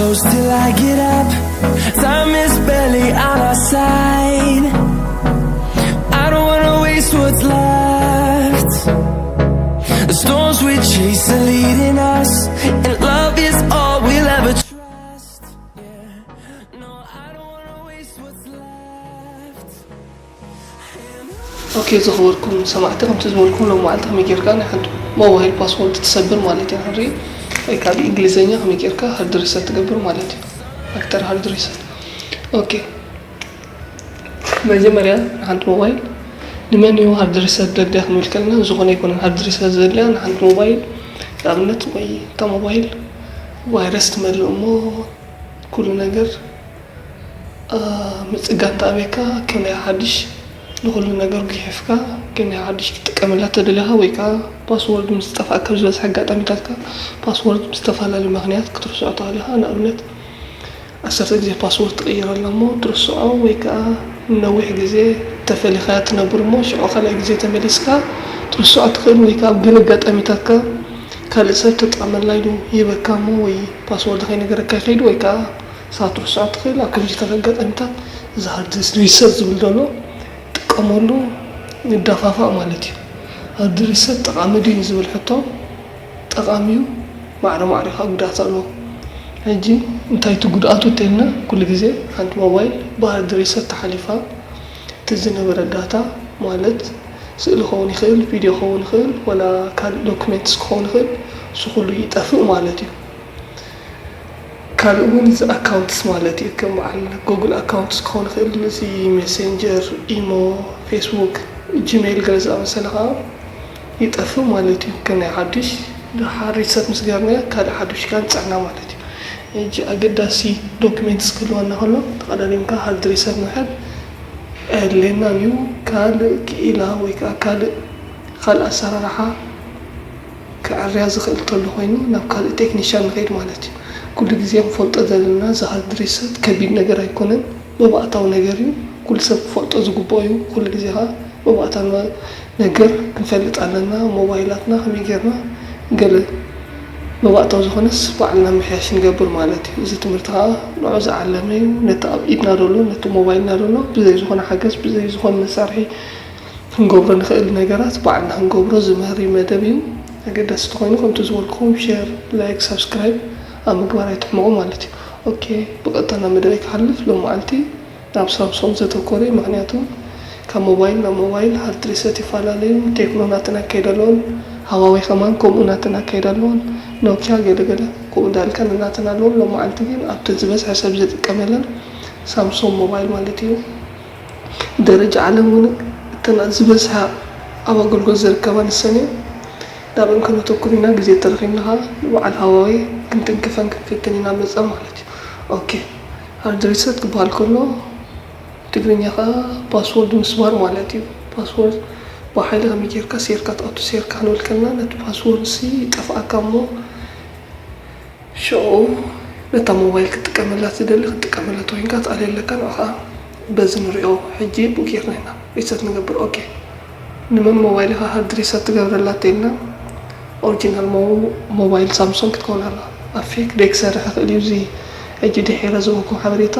Close till I get up. Time is barely on our side. I don't wanna waste what's left. The storms we chase are leading us, and love is all we'll ever trust. Yeah. No, I don't wanna waste what's left. ኦኬ፣ ዝኸበርኩም ሰማዕቲ፣ ከምቲ ዝበልኩም ሎም መዓልቲ ከመይ ጌርካ ናይ ሓንቲ ሞባይል ፓስወርድ ትሰብር ማለት ኢና ንርኢ። ወይ ካብ እንግሊዝኛ ከመይ ጌርካ ሃርድ ሪሰት ትገብር ማለት እዩ። ፋክተር ሃርድ ሪሰት። ኦኬ፣ መጀመርያ ንሓንቲ ሞባይል ንመን እዩ ሃርድ ሪሰት ደልያ ክንብል ከለና፣ ዝኾነ ኣይኮነን ሃርድ ሪሰት ዘድልያ ንሓንቲ ሞባይል። ንኣብነት ወይ እታ ሞባይል ቫይረስ ትመልእ እሞ ኩሉ ነገር ምፅጋን ተኣብየካ ከም ናይ ሓድሽ ንኩሉ ነገር ጉሒፍካ ከም ናይ ሓድሽ ክትጥቀመላ ተደሊኻ ወይ ከዓ ፓስወርድ ምስ ጠፋእካ ኣብ ዝበዝሐ ኣጋጣሚታትካ ፓስወርድ ብዝተፈላለዩ ምክንያት ክትርስዖ ትኽእል ኢኻ። ንኣብነት ዓሰርተ ግዜ ፓስወርድ ትቕይረላ እሞ ትርስዖ ወይ ከዓ ንነዊሕ ግዜ ተፈሊኻያ ትነብር እሞ ሽዑ ካልኣይ ግዜ ተመሊስካ ትርስዖ ትኽእል ወይ ከዓ ኣብ ገለ ኣጋጣሚታትካ ካልእ ሰብ ተጠቐመላ ኢሉ ይህበካ እሞ ወይ ፓስወርድ ከይነገረካ ይኸይድ ወይ ከዓ ሳትርሶ ትኽእል ኣብ ከምዚታት ኣጋጣሚታት እዚ ሃርድ ሪሰት ዝብል ዘሎ ጥቀመሉ ንዳፋፋእ ማለት እዩ። ሃርድ ሪሰት ጠቓሚ ድዩ ንዝብል ሕቶ ጠቓሚ እዩ። ማዕረ ማዕረ ከዓ ጉድኣት ኣለዎ። ሕጂ እንታይ እቲ ጉድኣቱ እንተልና ኩሉ ግዜ ሓንቲ ሞባይል ብሃርድ ሪሰት ተሓሊፋ እቲ ዝነበረ ዳታ ማለት ስእሊ ክኸውን ይኽእል፣ ቪድዮ ክኸውን ይኽእል፣ ወላ ካልእ ዶክመንትስ ክኸውን ይኽእል፣ እሱ ኩሉ ይጠፍእ ማለት እዩ። ካልእ እውን እዚ ኣካውንትስ ማለት እዩ ከም በዓል ጉግል ኣካውንትስ ክኸውን ይኽእል፣ እዚ ሜሴንጀር፣ ኢሞ፣ ፌስቡክ፣ ጂሜይል ገለ ዝኣመሰለ ከዓ ይጠፍእ ማለት እዩ። ከም ናይ ሓዱሽ ድሓር ሪሰት ምስ ገርናዮ ካልእ ሓዱሽ ከዓ ንፅዕና ማለት እዩ። ሕጂ ኣገዳሲ ዶክሜንትስ ክህልወና ከሎ ተቐዳዲምካ ሃርድ ሪሰት ምሕድ ኣየድልየናን እዩ። ካልእ ክኢላ ወይ ከዓ ካልእ ካልእ ኣሰራርሓ ክዕርያ ዝኽእል ተሎ ኮይኑ ናብ ካልእ ቴክኒሻን ንኸይድ ማለት እዩ። ኩሉ ግዜ ክንፈልጦ ዘለና እዚ ሃርድ ሪሰት ከቢድ ነገር ኣይኮነን፣ መባእታዊ ነገር እዩ። ኩሉ ሰብ ክፈልጦ ዝግብኦ እዩ። ኩሉ ግዜ ከዓ መባእታዊ ነገር ክንፈልጥ ኣለና። ሞባይላትና ከመይ ጌርና ገለ መባእታዊ ዝኾነስ ባዕልና ምሕያሽ ንገብር ማለት እዩ። እዚ ትምህርቲ ከዓ ንዑ ዝዓለመ እዩ። ነቲ ኣብ ኢድና ዘሎ ነቲ ሞባይልና ዘሎ ብዘይ ዝኾነ ሓገዝ ብዘይ ዝኾነ መሳርሒ ክንገብሮ ንኽእል ነገራት ባዕልና ክንገብሮ ዝምህር መደብ እዩ። ኣገዳሲ ተኾይኑ ከምቲ ዝበልኩኹም ሼር፣ ላይክ፣ ሳብስክራይብ ኣብ ምግባር ኣይትሕመቑ ማለት እዩ። ኦኬ፣ ብቐጥታ ናብ መደበይ ክሓልፍ ሎም መዓልቲ ናብ ሳምሶንግ ዘተኮረ እዩ። ምክንያቱ ካብ ሞባይል ናብ ሞባይል ሃርድ ሪሰት ይፈላለዩ። ቴክኖ ናተን ኣካይዳ ኣለዎን ሃዋዌ ከማን ከምኡ ናተን ኣካይዳ ኣለዎን ኖኪያ ገለገለ ከምኡ እንዳልካ ናተን ኣለዎን። ሎም መዓልቲ ግን ኣብተን ዝበዝሐ ሰብ ዝጥቀመለን ሳምሶንግ ሞባይል ማለት እዩ። ደረጃ ዓለም እውን እተን ዝበዝሓ ኣብ ኣገልግሎት ዝርከባ ንሰን እየን። ናብአን ከነተኩር ኢና ግዜ ተረኺብና ከዓ ንበዓል ሃዋዌ ክንትንክፈን ክንፍትን ኢና መፃ ማለት እዩ። ኦኬ፣ ሃርድ ሪሰት ክበሃል ከሎ ትግርኛ ከዓ ፓስወርድ ምስባር ማለት እዩ። ፓስወርድ ብሓይሊ ከመይ ጌርካ ሴርካ ትኣቱ ሴርካ ክንብል ከለና ነቲ ፓስወርድ ሲ ይጠፍኣካ እሞ ሽዑ ነታ ሞባይል ክትጥቀመላ ትደሊ ክትጥቀመላ ተኮይንካ ትኣልየለካ ንዑ ከዓ በዚ ንሪኦ። ሕጂ ብኡ ጌርና ኢና ሪሰት ንገብር። ኦኬ፣ ንመን ሞባይል ኢኻ ሃርድ ሪሰት ትገብረላ እንተኢልና ኦሪጂናል ሞባይል ሳምሶንግ ክትከውን ኣለዋ። ኣብ ፌክ ደይክሰርሕ ይኽእል እዩ እዚ ሕጂ ድሒረ ዝህበኩም ሓበሬታ።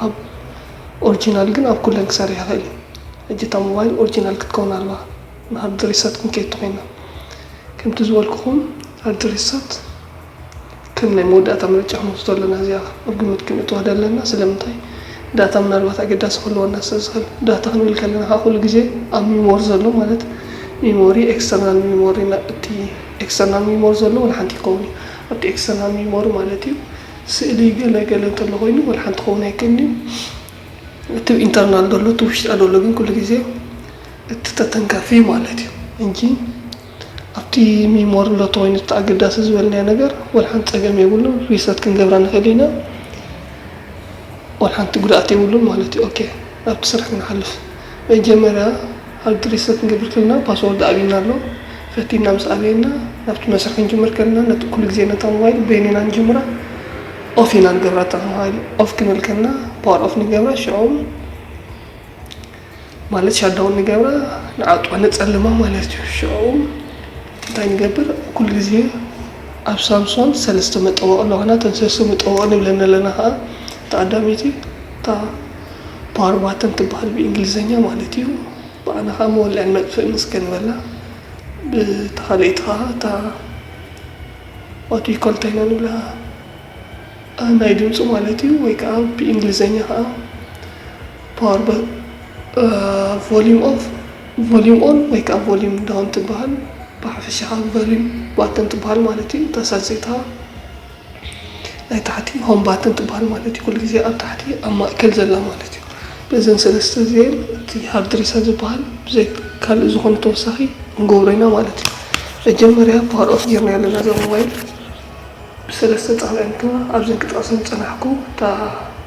ኣብ ኦሪጂናል ግን ኣብ ኩለን ክሰርሕ ይኽእል እዩ። ሕጂ እታ ሞባይል ኦሪጂናል ክትከውን ኣለዋ ንሃርድ ሪሰት ክንከይድ ተኾይና። ከምቲ ዝበልኩኹም ሃርድ ሪሰት ከም ናይ መወዳእታ ምርጫ ክንወስዶ ኣለና። እዚኣ ኣብ ግምት ክንእትዋ ኣለና። ስለምንታይ ዳታ ምናልባት ኣገዳሲ ክህልወና ስለ ዝኽእል። ዳታ ክንብል ከለና ከዓ ኩሉ ግዜ ኣብ ሚሞሪ ዘሎ ማለት ሚሞሪ ኤክስተርናል ሚሞሪ እቲ ኤክስተርናል ሚሞሪ ዘሎ ወላ ሓንቲ ይኸውን እዩ። ኣብቲ ኤክስተርናል ሚሞሪ ማለት እዩ ስእሊ ገለ ገለ እንተሎ ኮይኑ ወላ ሓንቲ ክኸውን ኣይክእልን እዩ። እቲ ኢንተርናል ዘሎ እቲ ውሽጣ ዘሎ ግን ኩሉ ግዜ እቲ ተተንካፊ ማለት እዩ እንጂ ኣብቲ ሚሞሪ ሎቶ ኮይኑ እቲ ኣገዳሲ ዝበልናዮ ነገር ወላ ሓንቲ ፀገም የብሉን። ሪሰት ክንገብራ ንኽእል ኢና፣ ወላ ሓንቲ ጉድኣት የብሉን ማለት እዩ። ኦኬ፣ ናብቲ ስራሕ ክንሓልፍ መጀመርያ ሃርድ ሪሰት ክንገብር ከለና ፓስወርድ ኣብዩና ኣሎ። ፈቲና ምስ ኣበየና ናብቲ መስርሕ ክንጅምር ከለና ነቲ ኩሉ ግዜ ነታ ሞባይል በይንና ንጅምራ ኦፍ ኢና ንገብራ። እታ ሞባይል ኦፍ ክንብል ከለና ፓወር ኦፍ ንገብራ ሽዑ ማለት ሻዳውን ንገብራ ንዓጥዋ ነፀልማ ማለት እዩ። ሽዑ እንታይ ንገብር ኩሉ ግዜ ኣብ ሳምሶን ሰለስተ መጠወቒ ኣለዋና። እተን ሰለስተ መጠወቒ ንብለን ኣለና ከዓ፣ እታ ቀዳመይቲ እታ ፓወር ባተን ትበሃል ብእንግሊዝኛ ማለት እዩ። ብኣና ከዓ መወልዕን መጥፍእን እስከ ንበላ። ብታ ካልኣይቲ ከዓ እታ ዋት ይኮል እንታይ ኢና ንብላ፣ እ፣ ናይ ድምፂ ማለት እዩ። ወይ ከዓ ብእንግሊዝኛ ከዓ ፓወር ባ-፣ እ፣ ቮሊዩም ኦፍ፣ ቮሊዩም ኦን ወይ ከዓ ቮሊዩም ዳውን ትበሃል። ብሓፈሻ ከዓ ቮሊዩም ባተን ትበሃል ማለት እዩ። እታ ሳልሰይቲ ከዓ ናይ ታሕቲ ሆም ባተን ትበሃል ማለት እዩ። ኩሉ ግዜ ኣብ ታሕቲ ኣብ ማእከል ዘላ ማለት እዩ። በዘን ሰለስተ እዚአን እቲ ሃርድ ሪሰት ዝበሃል ብዘይ ካልእ ዝኾነ ተወሳኺ ክንገብሮ ኢና ማለት እዩ። መጀመርያ ፓወር ኦፍ ጌርና ኣለና እዛ ሞባይል። ብሰለስተ ጻውዒ እንተ ኣብዘን ክጠቕሰን ዝጸናሕኩ፣ እታ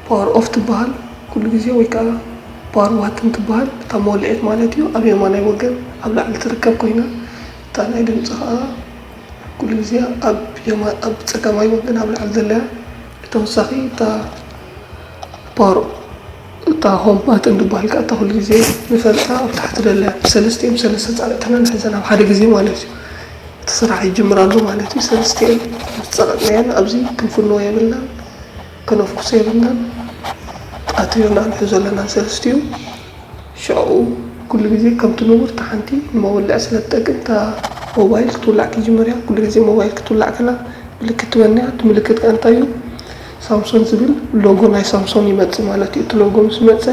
ፓወር ኦፍ ትበሃል ኩሉ ግዜ፣ ወይ ከኣ ፓወር ባተን ትበሃል፣ እታ መወልዒት ማለት እዩ፣ ኣብ የማናይ ወገን ኣብ ላዕሊ ትርከብ ኮይና፣ እታ ናይ ድምጺ ከኣ ኩሉ ግዜ ኣብ የማ-፣ ኣብ ጸጋማይ ወገን ኣብ ላዕሊ ዘላ እያ። ብተወሳኺ እታ ፓወር፣ እታ ሆም ባተን ትበሃል ከኣ እታ ኩሉ ግዜ ንፈልጣ ኣብ ታሕቲ ዘላ እያ። ብሰለስቲኦም ሰለስተ ጻውዒትና ንሕዘን ኣብ ሓደ ግዜ ማለት እዩ። እቲ ስራሕ ይጅምር ኣሎ ማለት እዩ። ሰለስቲኤን ምስ ጸቐጥናየን ኣብዚ ክንፍንዎ የብልናን፣ ከነፍኩሶ የብልናን። ኣትሪርና ንሕዞ ኣለና ሰለስቲኡ። ሽዑ ኩሉ ግዜ ከምቲ ንቡር እታ ሓንቲ ንመወልዒ ስለ ትጠቅም፣ እታ ሞባይል ክትውላዕ ክትጅምር እያ። ኩሉ ግዜ ሞባይል ክትውላዕ ከላ ምልክት ትበኒ እያ። እቲ ምልክት ከኣ እንታይ እዩ? ሳምሶን ዝብል ሎጎ ናይ ሳምሶን ይመጽእ ማለት እዩ። እቲ ሎጎ ምስ መጸ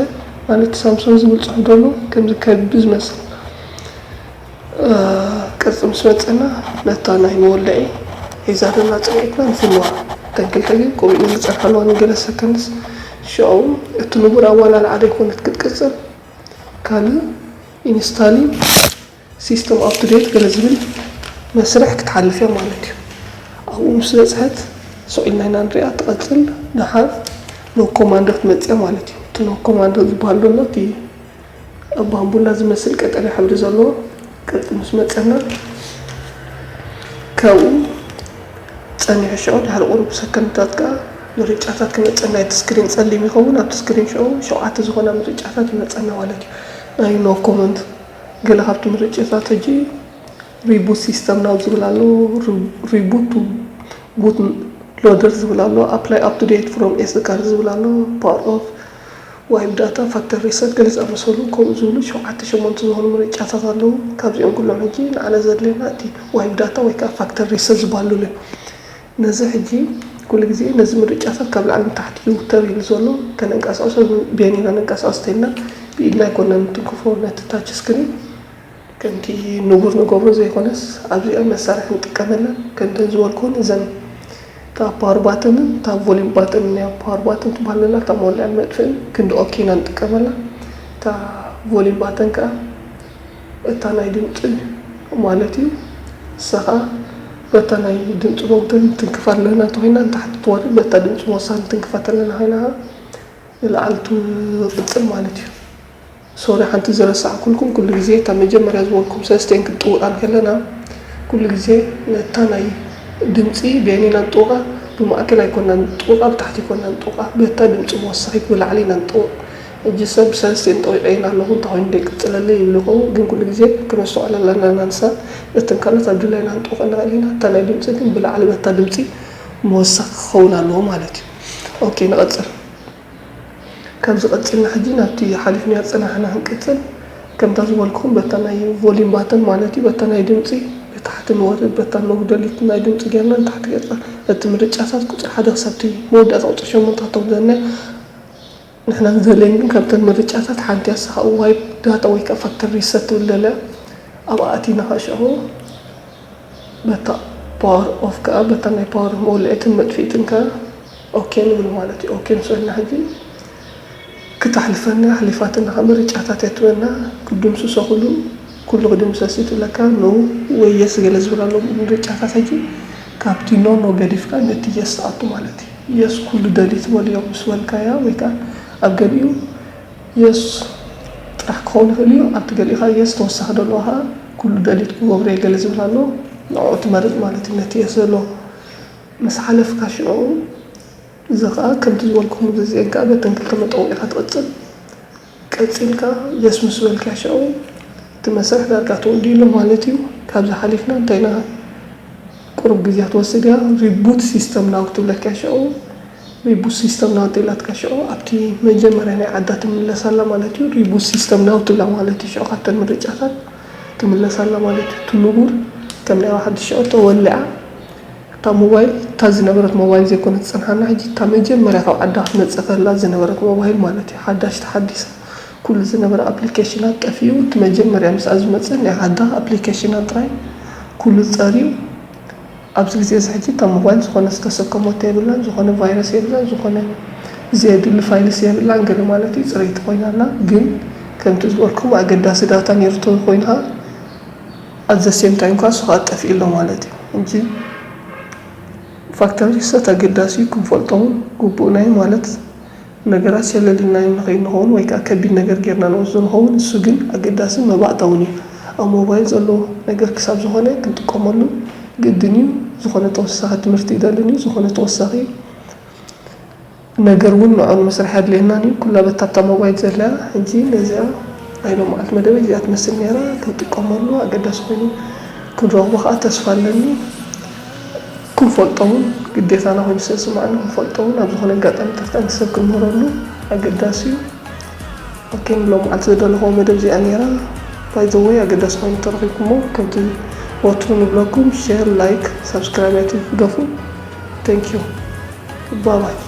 ማለት ሳምሶን ዝብል ጽሑፍ ዘሎ ከምዚ ከቢ ዝመስል እ፣ ቅርጺ ምስ መጸና ነታ ናይ መወልዒ ሒዛ ዘላ ጽንዒትና ንፍንዋ። እተን ክልተ ግን ከምኡ ኢለን ክጸንሓ ኣለዋ ንገለ ሰከንድስ። ሽዑ እቲ ንቡር ኣዋላልዓ ዘይኮነት ክትቅጽል፣ ካልእ ኢንስታሊንግ ሲስተም ኣፕ ቱ ዴት ገለ ዝብል መስርሕ ክትሓልፍ እያ ማለት እዩ። ኣብኡ ምስ በጽሐት ስቕ ኢልና ኢና ንሪኣ። ትቐጽል ደሓር ኖ ኮማንዶ ክትመጽእ እያ ማለት እዩ። እቲ ኖ ኮማንዶ ዝበሃል ዘሎ እቲ ኣብ ባምቡላ ዝመስል ቀጠልያ ሕብሪ ዘለዎ ቅርጺ ምስ መጸና፣ ካብኡ ጸኒሑ ሽዑ ድሕሪ ቁሩብ ሰከንድታት ከኣ ምርጫታት ክመጸና እዩ። እቲ ስክሪን ጸሊም ይኸውን። ኣብቲ ስክሪን ሽዑ ሸውዓተ ዝኾና ምርጫታት ይመጸና ማለት እዩ። ናይ ኖ ኮመንት ገለ ካብቲ ምርጫታት ሕጂ ሪቡት ሲስተም ናው ዝብል ኣሎ፣ ሪ-፣ ሪቡት ቱ ቡት ሎደር ዝብል ኣሎ፣ ኣፕላይ ኣፕ ቱ ዴት ፍሮም ኤስ ዲ ካርድ ዝብል ኣሎ፣ ፓወር ኦፍ፣ ዋይፕ ዳታ፣ ፋክተሪ ሪሰት ገለ ዝኣመሰሉ ከምኡ ዝብሉ ሸውዓተ ሸሞንተ ዝኾኑ ምርጫታት ኣለዉ። ካብዚኦም ኩሎም ሕጂ ንዓና ዘድልየና እቲ ዋይፕ ዳታ ወይ ከዓ ፋክተሪ ሪሰት ዝበሃሉ እዮም። ነዚ ሕጂ ኩሉ ግዜ ነዚ ምርጫታት ካብ ላዕሊ ንታሕቲ ይውተር ኢሉ ዘሎ ከነንቀሳቕሶ፣ ብየን ኢና ነንቀሳቕስ ተይልና ብኢድና ኣይኮነን እንትንክፎ ነቲ ታች ስክሪን። ከምቲ ንቡር ንገብሮ ዘይኮነስ ኣብዚኣ መሳርሒ ንጥቀመለን። ከምተን ዝበልኩን እዘን እታ ፓወር ባተንን እታ ቮሊም ባተንን እያ። ፓወር ባተን ትበሃል ዘላ እታ መወልዕን መጥፍእን ክንዲ ኦኬ ኢና ንጥቀመላ። እታ ቮሊም ባተን ከኣ እታ ናይ ድምፂ ማለት እዩ። ንሳ ከኣ በታ ናይ ድምፂ መውተሪ ንትንክፋ ኣለና እንተኮይና ንታሕቲ ትወርድ፣ በታ ድምፂ መወሳኺ ንትንክፋ ተለና ኮይና ከኣ ንላዕሊ ትቕጽል ማለት እዩ። ሶሪ፣ ሓንቲ ዝረሳዕኩልኩም፣ ኩሉ ግዜ እታ መጀመርያ ዝበልኩም ሰለስቲኤን ክንጥውቓ እንከለና፣ ኩሉ ግዜ ነታ ናይ ድምጺ በየን ኢና ንጥውቓ? ብማእከል ኣይኮናን ንጥውቓ፣ ብታሕቲ ኣይኮናን ንጥውቓ፣ በታ ድምጺ መወሰኺት ብላዕሊ ኢና ንጥውቕ። ሕጂ ሰብ ሰለስቲኤን ጠዊቐ ኢና ኣለኹ፣ እንታይ ኮይኑ ደይቅጽለለይ ይብል ይኸውን፣ ግን ኩሉ ግዜ ክነስተውዕል ኣለና ንሳ። እተን ካልኦት ኣብ ድላይና ክንጥውቐን ንኽእል ኢና፣ እታ ናይ ድምጺ ግን ብላዕሊ በታ ድምጺ መወሰኺ ክኸውን ኣለዎ ማለት እዩ። ኦኬ፣ ንቐጽል። ካብዚ ቀጺልና ሕጂ ናብቲ ሓሊፍናዮ ዝጸናሕና ክንቅጽል፣ ከምታ ዝበልኩኹም በታ ናይ ቮሊም ባተን ማለት እዩ፣ በታ ናይ ድምጺ ንታሕቲ ንወርድ፣ በታ ኖብ ደሊት ናይ ድምጺ ጌርና ንታሕቲ ገጽና እቲ ምርጫታት ቁጽሪ ሓደ ክሳብ እቲ መወዳእታ ቁጽሪ ሸሞንተ ከተውርደልና እያ። ንሕና ንደልየን ግን ካብተን ምርጫታት ሓንቲ እያ፣ ንሳ ኸኣ ዋይፕ ዳታ ወይ ከኣ ፋክተሪ ሪሰት ትብል ደልያ ኣብኣ ኣቲና ኸኣ ሽዑ በታ ፓወር ኦፍ ከኣ በታ ናይ ፓወር መወልዒትን መጥፊኢትን ከኣ ኦኬ ንብል ማለት እዩ። ኦኬ ምስ በልና ሕጂ ክተሕልፈና ኣሕሊፋትና ካብ ምርጫታት እያ ትበና። ክድምስሶ ኩሉ፣ ኩሉ ክድምሰስ እዩ ትብለካ። ኖ ወይ የስ ገለ ዝብል ኣሎ ምርጫታት። ሕጂ ካብቲ ኖ ኖ ገዲፍካ ነቲ የስ ትኣቱ ማለት እዩ። የስ ኩሉ ደሊት በልዮ ምስ በልካያ ወይ ከኣ ኣብ ገሊኡ የስ ጥራሕ ክኸውን ይኽእል እዩ። ኣብቲ ገሊኡ ከኣ የስ ተወሳኺ ደለዎ ከኣ ኩሉ ደሊት ክገብሮ እየ ገለ ዝብል ኣሎ። ንዕኡ ትመርጽ ማለት እዩ። ነቲ የስ ዘሎ ምስ ሓለፍካ ሽዑ እዚ ከኣ ከምቲ ዝበልኩኹም እዚአን ከኣ በተን ክልተ መጠወቒ ኢኻ ትቕጽል። ቀጺልካ የስ ምስ በልካ ሽዑ እቲ መስርሕ ዳርጋ ተወዲኡ ኣሎ ማለት እዩ። ካብዚ ሓሊፍና እንታይ ኢና ቁሩብ ግዜ ትወስድ እያ። ሪቡት ሲስተም ናው ትብለካ ሽዑ፣ ሪቡት ሲስተም ናው ትብላትካ ሽዑ ኣብቲ መጀመርያ ናይ ዓዳ ትምለስ ኣላ ማለት እዩ። ሪቡት ሲስተም ናው ትብላ ማለት እዩ። ሽዑ ካብተን ምርጫታት ትምለስ ኣላ ማለት እዩ። ትንቡር ከም ናይ ሓድሽ ሽዑ ተወሊዓ እታ ሞባይል፣ እታ ዝነበረት ሞባይል ዘይኮነት ትጸንሓና። ሕጂ እታ መጀመርያ ካብ ዓዳ ክትመጽእ ከላ ዝነበረት ሞባይል ማለት እዩ። ሓዳሽ ተሓዲሳ ኩሉ ዝነበረ ኣፕሊኬሽናት ጠፊኡ፣ እቲ መጀመርያ ምስኣ ዝመጸ ናይ ዓዳ ኣፕሊኬሽናት ጥራይ ኩሉ ጸርዩ። ኣብዚ ግዜ እዚ ሕጂ እታ ሞባይል ዝኾነ ዝተሰከመቶ የብላን፣ ዝኾነ ቫይረስ የብላን፣ ዝኾነ ዘየድሊ ፋይልስ የብላን፣ ገለ ማለት እዩ ጽረይቲ ኮይና ኣላ። ግን ከምቲ ዝበልኩም ኣገዳሲ ዳታ ነይርቶ ኮይኑ ኸኣ at the same time ከኣ እሱ ኸኣ ጠፊኡ ኣሎ ማለት እዩ። ሕጂ ፋክተር ሪሰት ኣገዳሲ እዩ፣ ክንፈልጦ እውን ግቡእና እዩ ማለት ነገራት ሸለል ኢልና ንኸይንኸውን ወይ ከዓ ከቢድ ነገር ጌርና ንወስዶ ንኸውን። እሱ ግን ኣገዳሲ መባእታ እውን እዩ። ኣብ ሞባይል ዘሎ ነገር ክሳብ ዝኾነ ክንጥቀመሉ ግድን እዩ። ዝኾነ ተወሳኺ ትምህርቲ ይደልን እዩ፣ ዝኾነ ተወሳኺ ነገር እውን ንዕኡ ንምስራሕ ኣድልየናን እዩ። ኩላ በታ ኣብታ ሞባይል ዘላ ሕጂ ነዚኣ ናይ ሎምዓልቲ መደበይ እዚኣ ትመስል ነይራ። ክንጥቀመሉ ኣገዳሲ ኮይኑ ክንረኽቦ ከዓ ተስፋ ኣለኒ። ክንፈልጦ እውን ግዴታና ኮይኑ ስለ ዝስማዓኒ ክንፈልጦ እውን ኣብ ዝኾነ ኣጋጣሚ ተፍታ ንሰብ ክንምህረሉ ኣገዳሲ እዩ። ኦኬ፣ ንሎምዓልቲ ዝደለኹዎ መደብ እዚኣ ነይራ። ባይ ዘ ወይ ኣገዳሲ ኮይኑ ተረኺብኩሞ ከምቲ ወትሩ ንብለኩም ሼር፣ ላይክ፣ ሳብስክራይብ ኣይትግደፉ። Thank you። ባባይ።